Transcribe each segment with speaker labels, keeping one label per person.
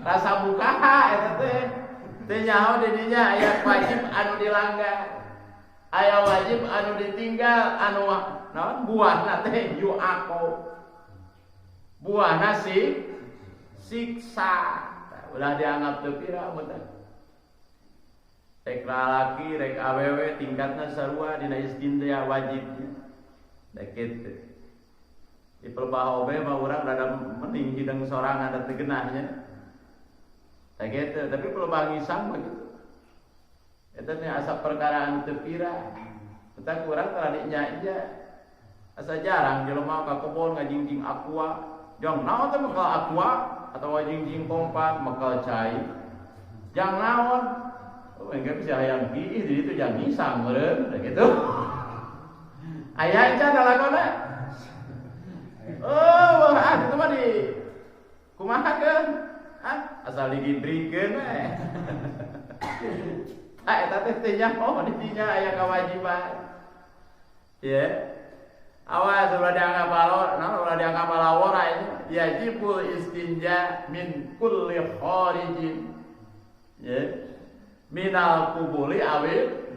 Speaker 1: Rasa buka eta teh. Teu nyaho di dinya aya wajib anu dilanggar. Aya wajib anu ditinggal anu naon buahna teh yu'aqob. Buahna si siksa. Ulah dianggap teu pira mah teh. Rek lalaki rek awewe tingkatna sarua dina istinja wajibnya. Da kitu. Di pelbah oge mah urang rada mending hideng sorangan da teu genahnya. Da kitu, tapi pelbah ngisang mah kitu. Eta teh asa perkara anu teu pira. Eta kurang tara nya. Asa jarang jelema ka kebon ngajingjing aqua. Jang naon teh mekal aqua atawa jingjing pompa mekal cai. Jang naon? Oh, engke bisa hayang kiih di ditu jang ngisang meureun gitu. Aya encan lalakona? Oh, wah, itu mah di kumaha keun? Ah, asal digindrikeun we. Ah, eta teh teu nyaho di dinya aya kewajiban. Ya. Awas ulah dianggap balor, nah ulah dianggap balawara ini. Yajibul istinja min kulli kharijin. Ya. Minal kubuli awil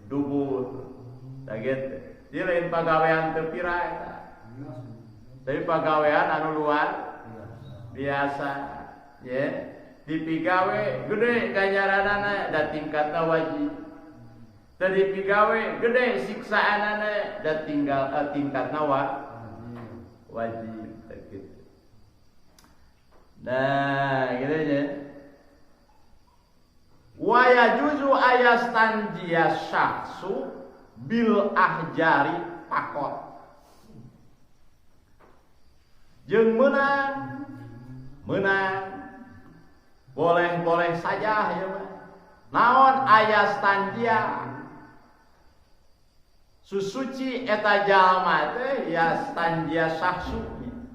Speaker 1: dubur. Tah gitu. Di lain pagawean teu pira eta. Tapi pagawean anu luar biasa, ya. Dipigawe gede ganjaranana da tingkatna wajib. Teu dipigawe gede siksaanana da tinggal tingkatna wajib gitu. Nah, gitu ya. Wa yajuzu ayastanjiya syakhsu bil ahjari pakot. Jeung meunang boleh-boleh saja ya mah. Naon ayastanjia susuci eta jalma teh yastanjia syakhsu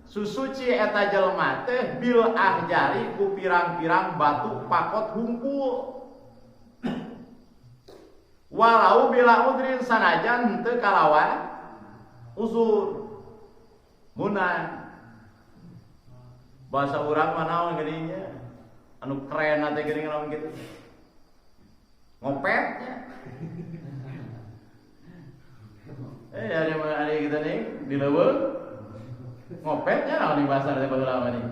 Speaker 1: susuci eta jelma teh bil ahjari ku pirang-pirang batu pakot hungkul. Walau bila udrin sanajan henteu kalawan usur munang. Bahasa urang mah naon geuning anu keren teh geuning naon kitu. Ngopet nya. Ada ada kita nih di leuweung. Ngopetnya naon di bahasa teh baheula mah nih.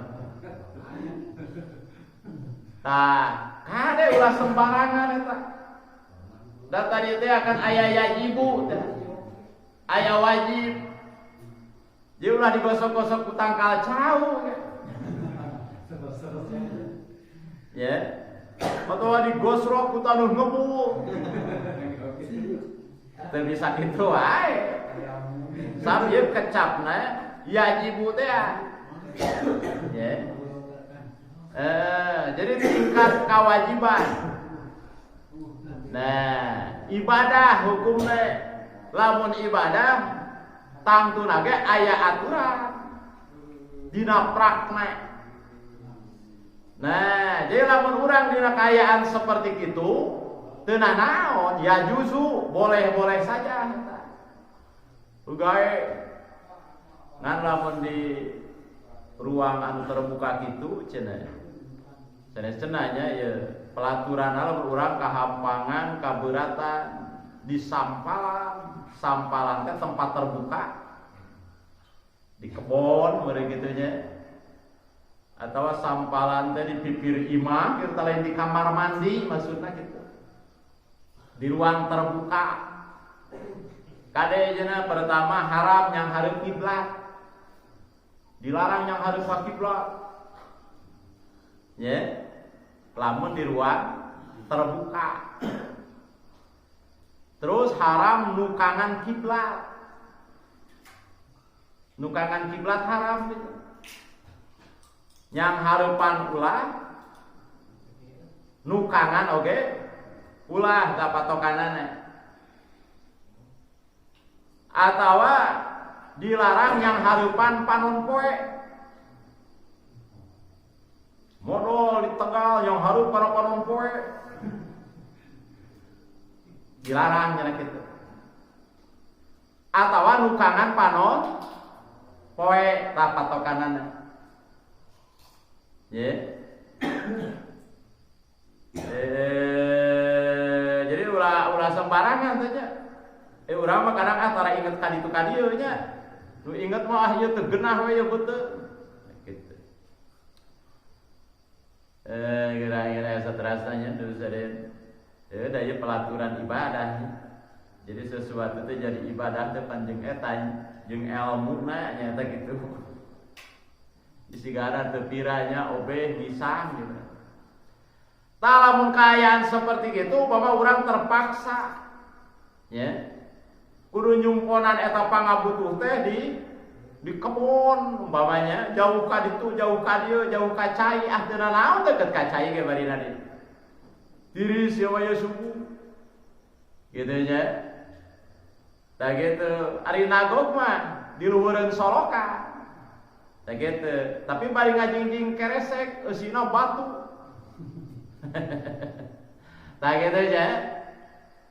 Speaker 1: Tah, kade ulah sembarangan eta. Da tadi teh akan aya yajibu teh. Aya wajib. Jadi ulah digosok-gosok ku tangkal cau. Ya. Atau digosrok ku tanuh ngebul. Teu bisa kitu wae. Sam ieu kecapna yajibu teh. Ya. Jadi tingkat kewajiban. Nah, ibadah hukumna lamun ibadah tangtuna ge aya aturan dina prakna. Nah, jadi lamun urang dina kaayaan seperti itu teu nanaon ya juzu boleh-boleh saja eta. Ugae ngan lamun di ruang anu terbuka kitu cenah. Sanes cenahnya ya pelaturan lamun urang kahampangan, kaberatan di sampalan, sampalan teh tempat terbuka di kebon mereka gitunya. Atau sampalan teh di pipir imah, kita lain di kamar mandi maksudnya gitu. Di ruang terbuka. Kade cenah pertama haram yang hareup kiblat. Dilarang yang hareup kiblat. Ya. Lamun di ruang terbuka. Terus haram nukangan kiblat. Nukangan kiblat haram gitu. Yang hareupan ulah nukangan oge ulah da patokanana. Atawa dilarang yang hareupan panon poe. Modal di Tegal yang hareup kana panon poe. Dilarang cenah kitu. Atawa nukangan panon poe ta patokanana. Ya. Jadi ulah ulah sembarangan saja. Urang mah kadang ah tara inget ka ditu ka dieu nya. Nu inget mah ah ieu teu geunah we ieu beuteung. Gitu. Kira-kira saterasna terus ada da ieu pelaturan ibadah. Jadi sesuatu itu jadi ibadah teh panjang eta jeung elmuna nya eta gitu. Isigana teu piranya obeh ngisang gitu. Tah lamun kaayaan seperti gitu umpama urang terpaksa ya. Kudu nyumponan eta pangabutuh teh di kebon umpamanya jauh ka ditu, jauh ka dieu, jauh ka cai, ah teu naon deket ka cai ge barina di. Tiris ya mah subuh. Gitu nya. Tah gitu, ari nagog mah di luhureun solokan. Tah gitu, tapi bari ngajingjing keresek eusina batu. Tah gitu nya.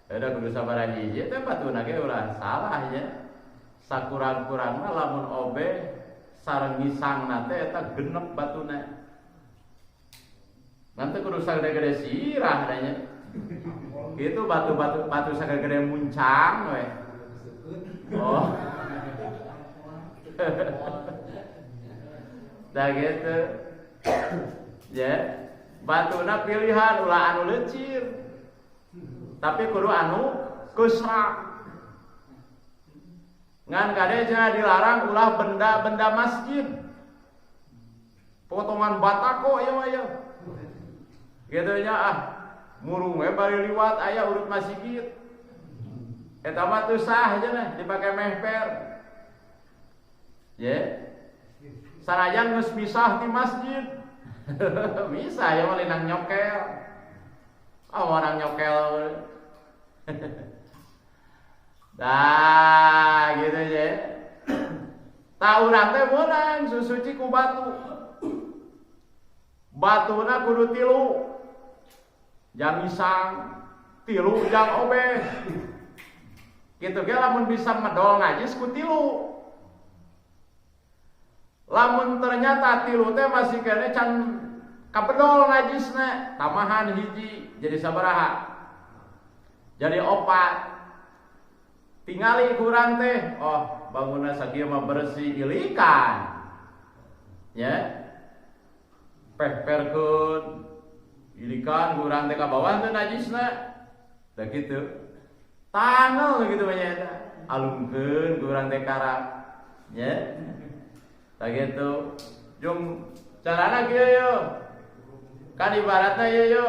Speaker 1: Udah kudu sabaraha hiji teh batuna ge ulah salah nya. Sakurang-kurangna lamun obeh sareng ngisangna teh eta genep batuna. Nanti kudu sagede-gede sirah nya. Gitu batu-batu batu sagede-gede muncang we. Oh. Dah gitu. Ya. Batuna pilihan ulah anu leucir. Tapi kudu anu kusrak. Ngan kade cenah dilarang ulah benda-benda masjid. Potongan batako ieu mah ieu. Gitu nya ah murung we bari liwat aya urut masjid. Eta mah teu sah cenah dipake mehper. Ye. Sanajan geus misah di masjid. Misah ya mah linang nyokel. Ah orang nyokel. Dah gitu ya. Tah urang teh meunang susuci ku batu. Batuna kudu tilu. Jang isang, tilu jang obeh. Gitu ge lamun bisa medol najis ku tilu. Lamun ternyata tilu teh masih kene can kabedol najisna, tambahan hiji jadi sabaraha? Jadi opat. Tingali kurang teh, oh bangunan sakieu mah bersih ilikan. Ya. Pehperkeun ilikan kurang teh ka bawah teh najisna. Tah kitu. Tangel gitu mah nya eta. Alungkeun kurang teh karap. Ya. Tah kitu. Jeung carana kieu yo. Kan ibaratna ieu yo.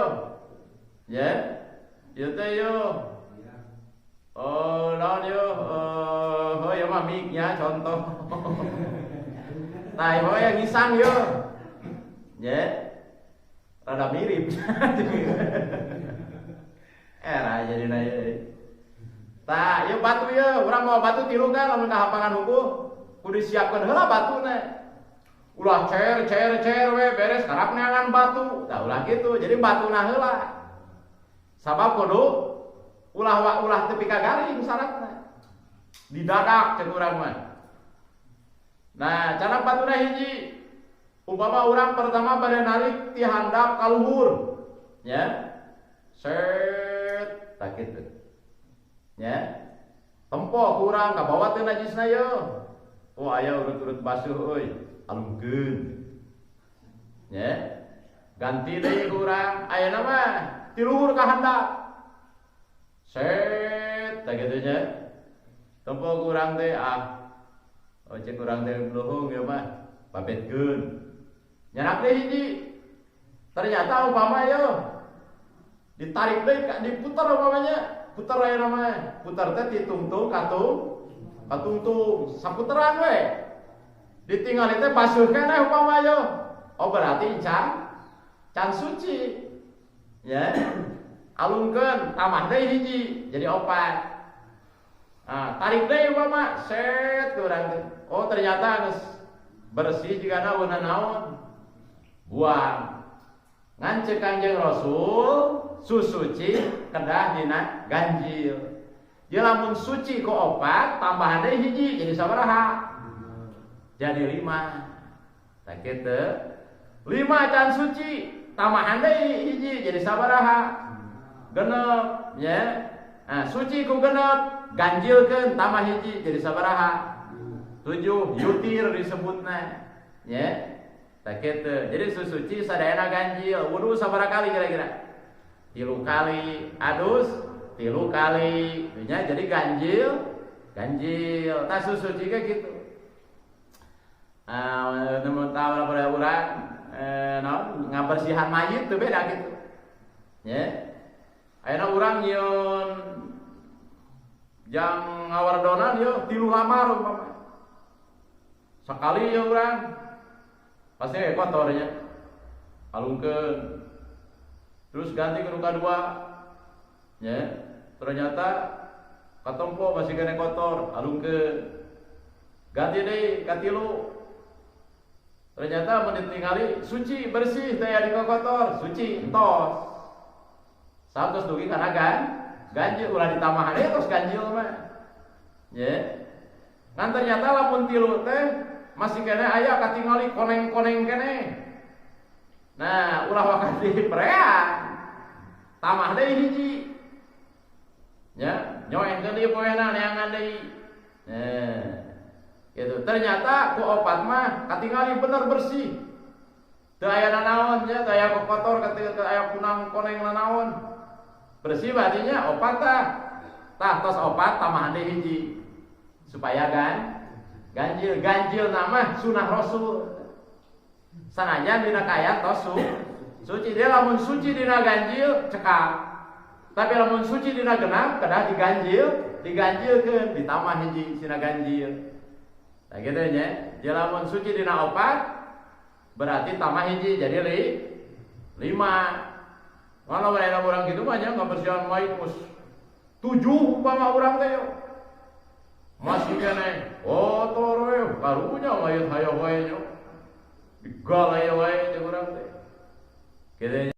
Speaker 1: Ya. Ieu teh yo. Oh, naon yo? Oh, ya mah mic-nya contoh. Nah, ieu yang ngisang yo. Ya. Rada mirip. Era jadi nanya. Tah, ieu batu ieu, urang mau batu tilu kan lamun kahapangan hukum kudu disiapkeun heula batuna. Ulah cer cer cer we beres karap neangan batu. Tah ulah kitu. Jadi batuna heula. Sabab kudu ulah ulah tepi ka garing syaratna. Didadak cek urang mah. Nah, cara batuna hiji. Umpama urang pertama bade narik ti handap ka luhur. Ya. Set tah kitu. Ya. Tempo kurang ka bawah teh najisna ye. Oh aya urut-urut basuh euy, alungkeun. Ya. Ganti deui kurang, ayeuna mah ti luhur ka handap. Set tah kitu nya. Tempo kurang teh ah. Oh cek kurang teh luhung ieu mah, babetkeun. Nyarak deui hiji. Ternyata umpama ye ditarik deui diputar umpamanya, putar aya mah. Putar teh ditungtung katung katungtung saputeran we. Ditinggali teh basuh keneh umpama ye. Oh berarti can can suci. Ya. Alungkeun tambah deui hiji jadi opat. Nah, tarik deui umpama set urang teh. Oh ternyata geus bersih jigana eueuh naon. Buang. Ngan ceuk Kangjeng Rasul susuci kedah dina ganjil. Dia lamun suci ku opat tambahan deui hiji jadi sabaraha? Jadi 5. Tah kitu. 5 can suci Tambahan deui hiji jadi sabaraha? Genep nya. Nah, suci ku genep, ganjilkeun tambah hiji jadi sabaraha? 7, yutir disebutna. Nya. Tah kitu. Jadi susuci sadayana ganjil. Wudu sabaraha kali kira-kira? 3 kali. Adus 3 kali. Nya jadi ganjil, ganjil. Tah susuci ge kitu. Ah, nemu tahu pada urang naon ngabersihan mayit teu beda kitu. Nya. Ayeuna urang nyieun jang ngawardonan yeuh 3 lamar umpama. Sekali ya urang pasti kotor nya. Alungkeun. Terus ganti ke nu kadua. Nya. Ternyata katompo masih kena kotor, alungkeun. Ganti deui katilu. Ternyata mun ditingali suci bersih teh aya kotor, suci entos. Satos dugi kana ganjil ulah ditambahan deui terus ganjil mah. Nya. Ngan ternyata lamun 3 teh masih kene aya katingali koneng-koneng kene. Nah, ulah wakati diperean. Tambah deui hiji. Nya, nyoengkeun deui poena neangan deui. Nah, gitu. Ternyata ku 4 mah katingali bener bersih. Teu aya nanaon nya, teu aya kotor, teu aya kunang koneng nanaon. Bersih berarti nya 4 tah. Tah tos 4 tambahan deui hiji. Supaya ganjil, ganjil nama sunah Rasul. Sanajan dina kaya tos suci dia lamun suci dina ganjil cekap. Tapi lamun suci dina genap kedah diganjil, diganjilkeun ditambah hiji sina ganjil. Nah gitu nya. Dia lamun suci dina 4 berarti tambah hiji jadi 5. Kalau mereka orang gitu mah nya ngabersihan mayit geus 7 umpama urang teh yo. Masih keneh kotor we karunya mayit hayo wae nya. Digalaya wae jeung urang teh. Kitu.